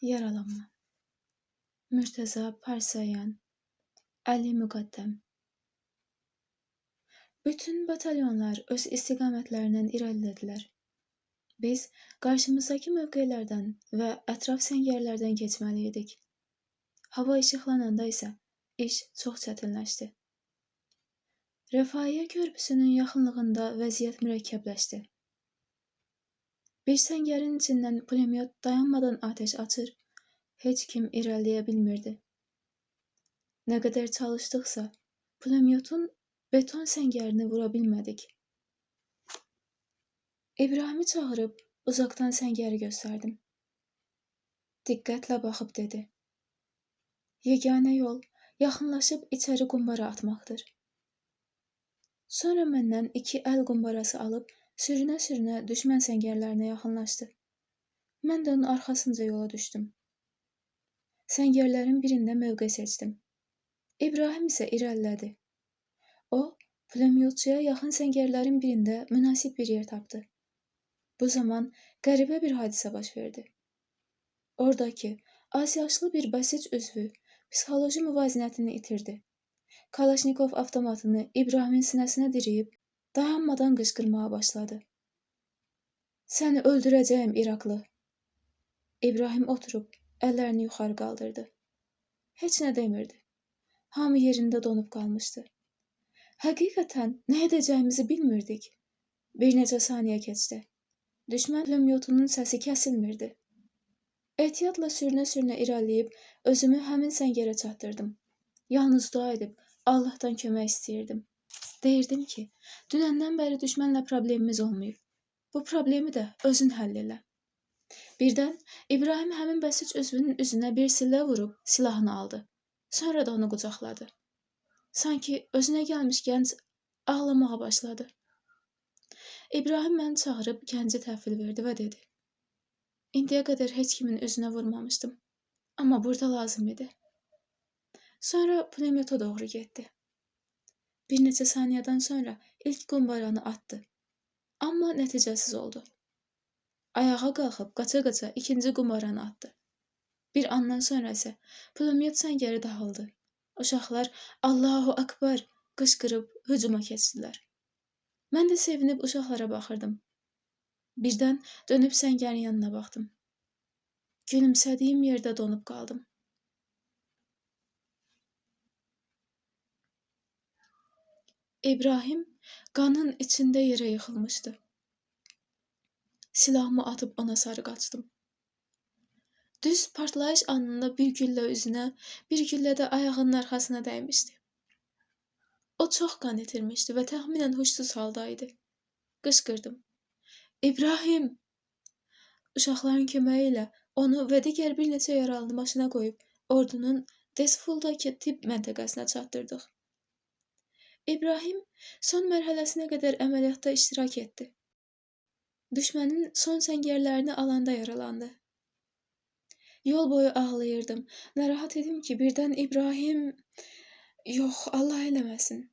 Yaralanma. Mürtəza Parsayan, Əli Müqəddəm. Bütün batalyonlar öz istiqamətlərindən irəlilədilər. Biz qarşımızdakı mövqelərdən və ətraf səngərlərdən keçməli idik. Hava işıqlananda isə iş çox çətinləşdi. Rəfahiyyə körpüsünün yaxınlığında vəziyyət mürəkkəbləşdi. Bir səngərin içindən pulemyot dayanmadan atəş açır, heç kim irəliləyə bilmirdi. Nə qədər çalışdıqsa, pulemyotun beton səngərini vura bilmədik. İbrahimi çağırıb uzaqdan səngəri göstərdim. Diqqətlə baxıb dedi: "Yeganə yol yaxınlaşıb içəri qumbara atmaqdır." Sonra məndən 2 əl qumbarası alıb sürünə-sürünə düşmən səngərlərinə yaxınlaşdı. Mən də onun arxasınca yola düşdüm. Səngərlərin birində mövqe seçdim. İbrahim isə irəlilədi. O, pulemyotçuya yaxın səngərlərin birində münasib bir yer tapdı. Bu zaman qəribə bir hadisə baş verdi. Oradakı az yaşlı bir bəsic üzvü psixoloji müvazinətini itirdi. Kalaşnikov avtomatını İbrahimin sinəsinə diriyib dayanmadan qışqırmağa başladı. "Səni öldürəcəyəm, İraqlı." İbrahim oturub əllərini yuxarı qaldırdı. Heç nə demirdi. Hamı yerində donub qalmışdı. Həqiqətən nə edəcəyimizi bilmirdik. Bir neçə saniyə keçdi. Düşmən pulemyotunun səsi kəsilmirdi. Ehtiyatla sürünə-sürünə irəliləyib özümü həmin səngərə çatdırdım. Yalnız dua edib Allahdan kömək istəyirdim. Deyirdim ki, dünəndən bəri düşmənlə problemimiz olmayıb. Bu problemi də özün həll elə. Birdən İbrahim həmin bəsic üzvünün üzünə bir sillə vurub silahını aldı. Sonra da onu qucaqladı. Sanki özünə gəlmiş gənc ağlamağa başladı. İbrahim məni çağırıb gənci təhvil verdi və dedi: "İndiyə qədər heç kimin üzünə vurmamışdım, amma burada lazım idi." Sonra pulemyota doğru getdi. Bir neçə saniyədən sonra ilk qumbaranı atdı, amma nəticəsiz oldu. Ayağa qalxıb qaça-qaça ikinci qumbaranı atdı. Bir andan sonra isə pulemyot səngəri dağıldı. Uşaqlar Allahu Akbar qışqırıb hücuma keçdilər. Mən də sevinib uşaqlara baxırdım. Birdən dönüb səngərin yanına baxdım. Gülümsədiyim yerdə donub qaldım. İbrahim qanın içində yerə yıxılmışdı. Silahımı atıb ona sarı qaçdım. Düz partlayış anında bir güllə üzünə, bir güllə də ayağının arxasına dəymişdi. O çox qan itirmişdi və təxminən huşsuz halda idi. Qışqırdım: "İbrahim!" Uşaqların köməyi ilə onu və digər bir neçə yaralını maşına qoyub ordunun Dezfuldakı tibb məntəqəsinə çatdırdıq. İbrahim son mərhələsinə qədər əməliyyatda iştirak etdi. Düşmənin son səngərlərini alanda yaralandı. Yol boyu ağlayırdım. Narahat idim ki, birdən İbrahim... Yox, Allah eləməsin.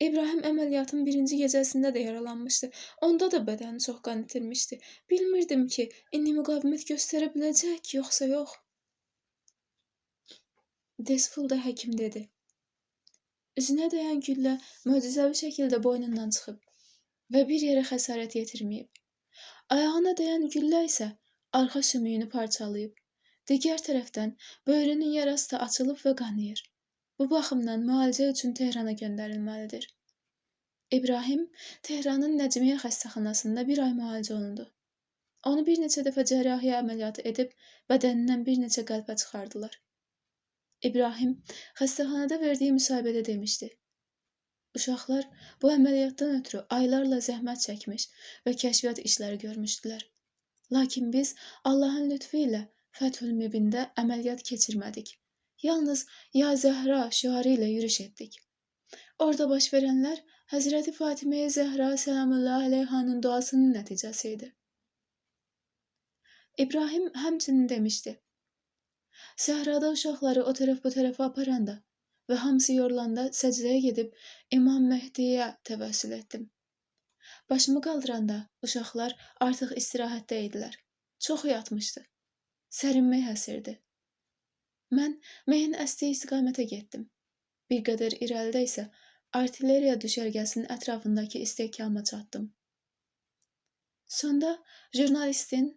İbrahim əməliyyatın birinci gecəsində də yaralanmışdı. Onda da bədəni çox qan itirmişdi. Bilmirdim ki, indi müqavimət göstərə biləcək, yoxsa yox. Dezfulda həkim dedi: "Üzünə dəyən güllə möcüzəvi şəkildə boynundan çıxıb və bir yerə xəsarət yetirməyib. Ayağına dəyən güllə isə arxa sümüyünü parçalayıb. Digər tərəfdən böyrünün yarası da açılıb və qanayır. Bu baxımdan müalicə üçün Tehrana göndərilməlidir." İbrahim Tehranın Nəcmiyə xəstəxanasında bir ay müalicə olundu. Onu bir neçə dəfə cərrahiyyə əməliyyatı edib bədənindən bir neçə qəlpə çıxardılar. İbrahim xəstəxanada verdiyi müsahibədə demişdi: "Uşaqlar bu əməliyyatdan ötürü aylarla zəhmət çəkmiş və kəşfiyyat işləri görmüşdülər. Lakin biz Allahın lütfü ilə Fəthül Mübində əməliyyat keçirmədik. Yalnız Ya Zəhra şüarı ilə yürüş etdik. Orada baş verənlər Həzrəti Fatiməyə Zəhra səlamullah əleyhanın duasının nəticəsi idi." İbrahim həmçinin demişdi: "Səhrada uşaqları o tərəf bu tərəfə aparanda və hamısı yorulanda səcdəyə gedib İmam Mehdiyə təvəssül etdim. Başımı qaldıranda uşaqlar artıq istirahətdə idilər. Çoxu yatmışdı. Sərin meh əsirdi. Mən mehin əsdiyi istiqamətə getdim. Bir qədər irəlidə isə artilleriya düşərgəsinin ətrafındakı istehkama çatdım. Sonda jurnalistin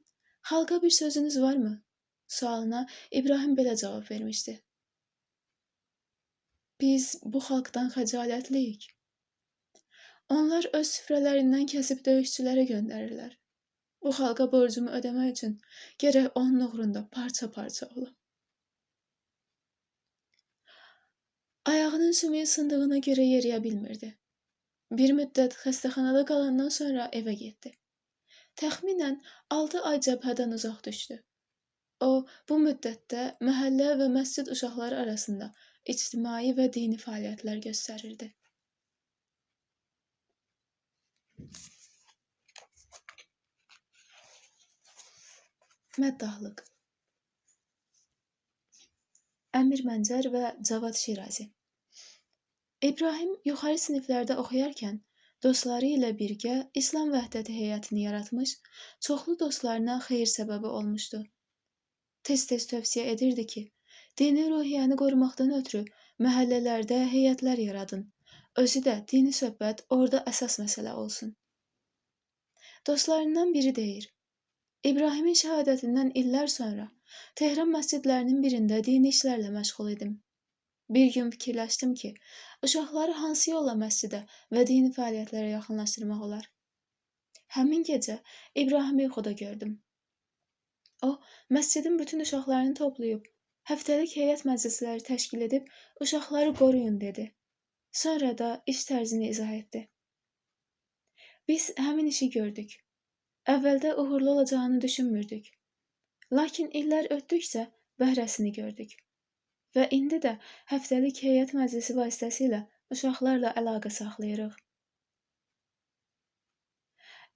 "Xalqa bir sözünüz varmı?" sualına İbrahim belə cavab vermişdi. Biz bu xalqdan xəcalətliyik. Onlar öz süfrələrindən kəsib döyüşçülərə göndərirlər. Bu xalqa borcumu ödəmək üçün gərək onun uğrunda parça-parça olam. Ayağının sümüyü sındığına görə yeriyə bilmirdi. Bir müddət xəstəxanada qalandan sonra evə getdi. Təxminən 6 ay cəbhədən uzaq düşdü. O, bu müddətdə məhəllə və məscid uşaqları arasında ictimai və dini fəaliyyətlər göstərirdi. Məddahlıq. Əmir Məncər və Cavad Şirazi. İbrahim yuxarı siniflərdə oxuyarkən dostları ilə birgə İslam Vəhdəti heyətini yaratmış, çoxlu dostlarına xeyir səbəbi olmuşdu. Tez-tez tövsiyə edirdi ki, dini ruhiyyəni qorumaqdan ötürü məhəllələrdə heyətlər yaradın. Özü də dini söhbət orada əsas məsələ olsun. Dostlarından biri deyir, İbrahimin şəhadətindən illər sonra Tehran məscidlərinin birində dini işlərlə məşğul idim. Bir gün fikirləşdim ki, uşaqları hansı yolla məscidə və dini fəaliyyətlərə yaxınlaşdırmaq olar. Həmin gecə İbrahimi yuxuda gördüm. O, məscidin bütün uşaqlarını toplayıb, həftəlik heyət məclisləri təşkil edib, uşaqları qoruyun dedi. Sonra da iş tərzini izah etdi. Biz həmin işi gördük. Əvvəldə uğurlu olacağını düşünmürdük. Lakin illər ötdükcə bəhrəsini gördük. Və indi də həftəlik heyət məclisi vasitəsilə uşaqlarla əlaqə saxlayırıq.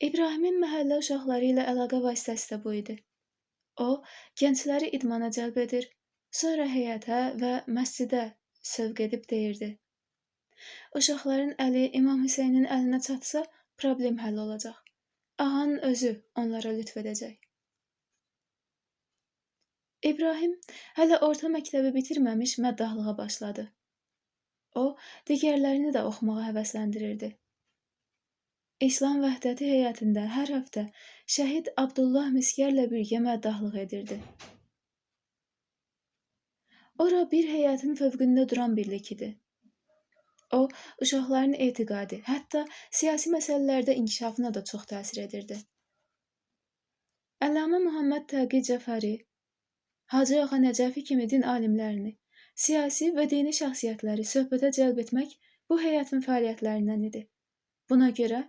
İbrahimin məhəllə uşaqları ilə əlaqə vasitəsi də bu idi. O, gəncləri idmana cəlb edir, sonra heyətə və məscidə sövq edib deyirdi. Uşaqların əli İmam Hüseynin əlinə çatsa, problem həll olacaq. Ağanın özü onlara lütf edəcək. İbrahim hələ orta məktəbi bitirməmiş məddahlığa başladı. O, digərlərini də oxumağa həvəsləndirirdi. İslam Vəhdəti heyətində hər həftə Şəhid Abdullah Miskərlə birgə məddahlıq edirdi. Ora bir heyətin fövqündə duran birlik idi. O, uşaqların etiqadi, hətta siyasi məsələlərdə inkişafına da çox təsir edirdi. Əllamə Muhammed Təqi Cəfəri, Hacı Ağa Nəcəfi kimi din alimlərini, siyasi və dini şəxsiyyətləri söhbətə cəlb etmək bu heyətin fəaliyyətlərindən idi. Buna görə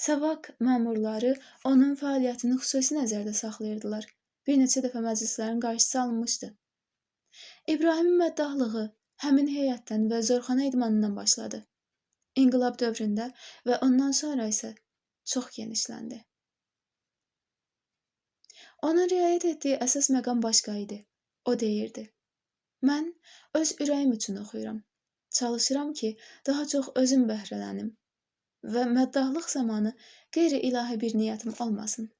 Savak məmurları onun fəaliyyətini xüsusi nəzərdə saxlayırdılar. Bir neçə dəfə məclislərin qarşısı alınmışdı. İbrahimin məddahlığı həmin heyətdən və zorxana idmanından başladı. İnqilab dövründə və ondan sonra isə çox genişləndi. Onun riayət etdiyi əsas məqam başqa idi. O deyirdi, mən öz ürəyim üçün oxuyuram. Çalışıram ki, daha çox özüm bəhrələnim və məddahlıq zamanı qeyri-ilahi bir niyyətim olmasın.